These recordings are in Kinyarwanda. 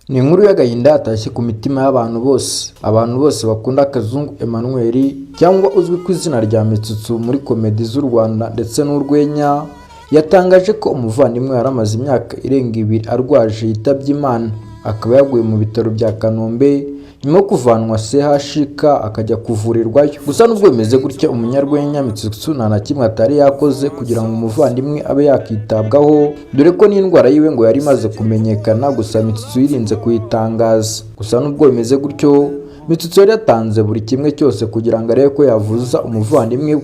Ni inkuru y'agahinda yatashye ku mitima y'abantu bose, abantu bose bakunda Kazungu Emmanuel cyangwa uzwi ku izina rya Mitsutsu muri comedy z'u Rwanda ndetse n'urwenya, yatangaje ko umuvandimwe yari amaze imyaka irenga 2 arwaje yitabye Imana, akaba yaguye mu bitaro bya Kanombe nyuma yo kuvanwa CHUK akajya kuvurirwayo. Gusa nubwo bimeze gutya, umunyarwenya Mitsutsu nta na kimwe atari yakoze kugira ngo umuvandimwe abe yakitabwaho, dore ko n'indwara yiwe ngo yari imaze kumenyekana, gusa Mitsutsu yirinze kuyitangaza. Gusa nubwo bimeze gutyo, Mitsutsu yari yatanze buri kimwe cyose kugira ngo arebe ko yavuza umuvandimwe we.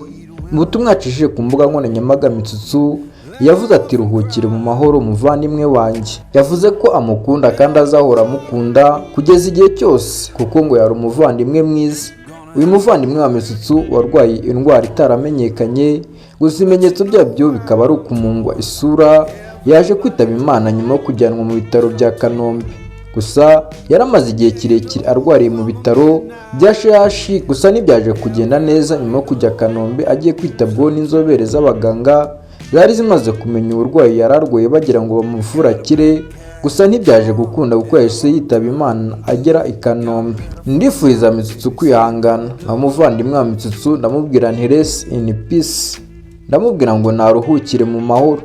Mu butumwa yacishije ku mbuga nkoranyambaga, Mitsutsu yavuze ati: "Ruhukire mu mahoro, muvandimwe wanjye." Yavuze ko amukunda kandi azahora amukunda kugeza igihe cyose, kuko ngo yari umuvandimwe mwiza. Uyu muvandimwe wa Mitsutsu warwaye indwara itaramenyekanye, gusa ibimenyetso byabyo bikaba ari ukumungwa isura, yaje kwitaba Imana nyuma yo kujyanwa mu bitaro bya Kanombe. Gusa yari amaze igihe kirekire arwariye mu bitaro bya CHUK, gusa ntibyaje kugenda neza nyuma yo kujya Kanombe agiye kwitabwaho n'inzobere z'abaganga zari zimaze kumenya uburwayi yari arwaye, bagira ngo bamuvure akire, gusa ntibyaje gukunda kuko yahise yitaba Imana agera i Kanombe. Ndifuriza Mitsutsu kwihangana. Nka muvandimwe wa Mitsutsu ndamubwira nti: "Rest in peace." Ndamubwira ngo naruhukire mu mahoro.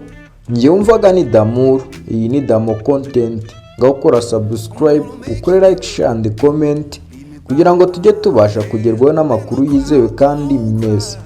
Njye wumvaga ni Damuru, iyi ni Damo Content. Ngaho ukora subscribe, ukore like, share and comment kugira ngo tujye tubasha kugerwaho n'amakuru yizewe kandi meza.